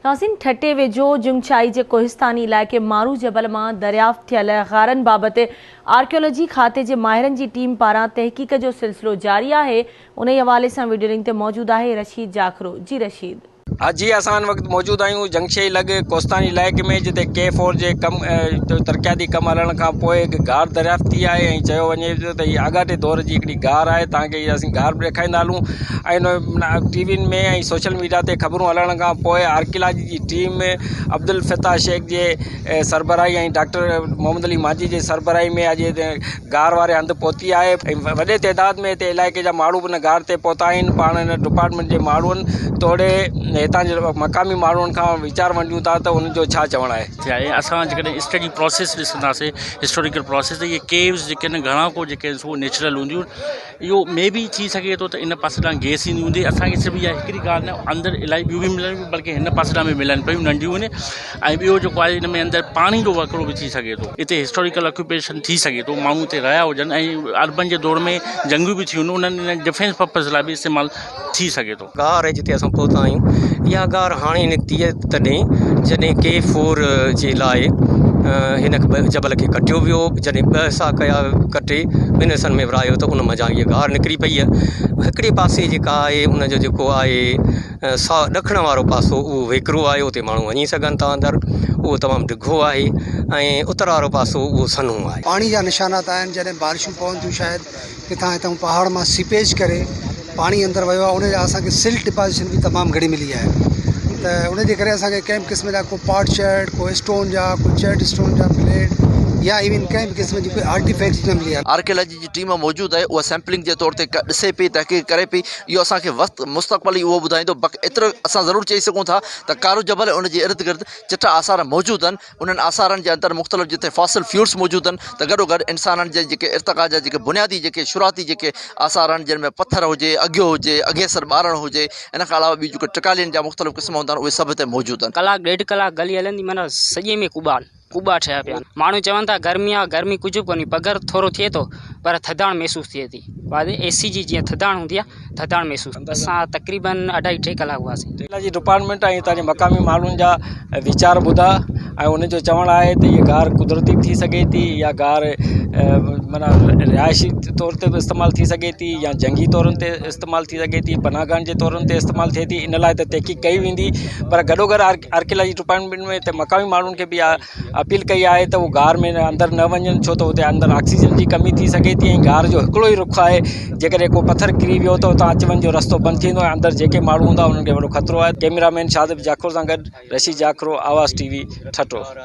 ناظرين ٺٽي ويجهو جنگشاهي جي ڪوهستاني علائقي مارو جبل مان دريافت ٿيل غارن بابت آرڪيالاجي کاتي جي ماهرن جي ٽيم پاران تحقيق جو سلسلو جاري آهي انهي حوالي سان وڊيو لنڪ تي موجود آهي رشيد جاکرو جي رشيد. ها جي اسان هن وقت موجود آهيون جنگشاهي لڳ ڪوهستاني علائقي ۾ جتي ڪي فور جي ڪم ترقياتي ڪم هلڻ کان پوء هڪ غار دريافت ٿي آهي ۽ چيو وڃي ٿو ته هي آڳاٽي دور جي هڪڙي غار آهي تان کي اسين غار به ڏيکاريندا هلون ۽ ٽي وين ۾ ۽ سوشل ميڊيا تي خبرون هلڻ کان پوء آرڪيالاجي جي ٽيم عبدالفتاح شيخ جي سربراهي ۽ ڊاڪٽر محمد علي مانجهي جي سربراهي ۾ اڄ هتي غار واري هنڌ پهتي آهي ۽ وڏي تعداد ۾ هتي علائقي جا ماڻهو به ان غار تي پهتا آهن پاڻ هن ڊپارٽمينٽ جي ماڻهن توڙي هتان جي مقامي ماڻهن کان ويچار ونڊيون ٿا ته انهن جو ڇا چوڻ آهي. ٿي آهي اسان جيڪڏهن اسٽڊي پروسيس ڏسنداسين هسٽوريڪل پروسيس ته اهي ڪيوز جيڪي آهن گهڻا ڪو جيڪي آهن سو نيچرل هونديون اهو مي بي ٿي سگهي ٿو ته ان پاسي ڏانهن گئس ايندي هوندي اسان کي صرف اها هڪڙي ڳالهه نه اندر الاهي ٻيون به ملن پيون بلڪه هن پاسي ڏانهن به ملن پيون ننڍيون آهن ۽ ٻيو جيڪو آهي ان ۾ اندر پاڻي جو وهڪرو به ٿي سگهي ٿو اتي هسٽوريڪل آڪيوپيشن ٿي سگهي ٿو ماڻهو اتي رهيا هجن ۽ عربن جي دور ۾ جنگيون به ٿيون انهن ڊفينس پرپز لاء به استعمال ٿي سگهي ٿو. غار جتي اسان پهتا آهيون اها غار هاڻي نڪتي آهي تڏهن جڏهن ڪي فور جي لاء هن جبل کي ڪٽيو ويو جڏهن ٻه حصا ڪيا ڪٽي ٻن حصن ۾ ورهايو ته ان منجهان هيء غار نڪري پئي آهي هڪڙي پاسي جيڪا آهي ان جو جيڪو آهي سا ڏکڻ وارو پاسو اهو ويڪرو آهي اتي ماڻهو وڃي سگهن ٿا اندر اهو تمام ڊگهو آهي ۽ اتر وارو پاسو اهو سنهو آهي. پاڻي جا نشانات آهن جڏهن بارشون پون ٿيون شايد ڪٿان هتان پهاڙ مان سيپيج ڪري پاڻي اندر ويو آهي ان جا اسان کي سلٽ ڊپازيشن به تمام گهڻي ملي آهي ته ان جي ڪري اسان کي ڪنهن به قسم جا ڪو پاٽ شرٽ ڪو اسٽون جا ڪو چرٽ اسٽون جا پليٽ يا ايون ڪنهن به قسم جي ڪوئي آرٽيفيڪٽس نه ملي آهي. آرڪيالاجي جي ٽيم موجود آهي اها سيمپلنگ جي طور تي ڏسي پئي تحقيق ڪري پئي اهو اسان کي وقت مستقبل ئي اهو ٻڌائيندو بق ايترو اسان ضرور چئي سگهون ٿا ته ڪارو جبل ۽ ان جي ارد گرد چٽا آثار موجود آهن انهن آثارن جي اندر مختلف جتي فاسل فيولز موجود آهن ته گڏو گڏ انسانن جي جيڪي ارتقا جا جيڪي بنيادي جيڪي شروعاتي جيڪي آثار آهن جن ۾ پٿر هجي اگهيو هجي اگهيسر ٻارڻ هجي ان کان علاوه ٻيون جيڪي ٽڪالين جا مختلف قسم هوندا آهن اهي سڀ هتي موجود آهن. ڪلاڪ ڏيڍ ڪلاڪ گلي هلندي معنيٰ سڄي ۾ ڪوٻا آهن ڪوٻا ٺهيا پيا آهن ماڻهو چون ٿا گرمي آهي گرمي ڪجهه به ڪونهي پگهر ٿورو ٿئي ٿو پر ٿڌاڻ محسوس ٿئي ٿي بعد اي سي جي جيئن ٿڌاڻ هوندي آهي ٿڌاڻ محسوس اسان تقريبن اڍائي ٽي ڪلاڪ هئاسين. جي ڊپارٽمينٽ ۽ هتان جي مقامي ماڻهن جا ويچار ٻڌا ۽ انهن جو چوڻ آهي ته هيء غار قدرتي به ٿي سگهي ٿي يا غار معنيٰ رهائشي طور تي به استعمال ٿي سگهي ٿي يا جنگي طورن تي استعمال ٿي سگهي ٿي پناهگاهن جي طورن تي استعمال ٿئي ٿي ان لاء ته تحقيق ڪئي ويندي پر گڏو گڏ آرڪيالاجي ڊپارٽمينٽ ۾ هتي مقامي ماڻهن کي به اپيل ڪئي آهي ته هو غار ۾ اندر نه وڃن ڇو ته اتي اندر آڪسيجن جي ڪمي ٿي سگهي ٿي ۽ غار جو هڪڙو ئي رخ آهي جيڪڏهن ڪو پٿر ڪري ويو ته اتان اچ وڃ جو رستو بند ٿي ويندو ۽ اندر جيڪي ماڻهو هوندا انهن کي وڏو خطرو آهي ڪئميرا مين شاهزيب جاکرو سان گڏ رشيد جاکرو آواز ٽي وي ٺٽو.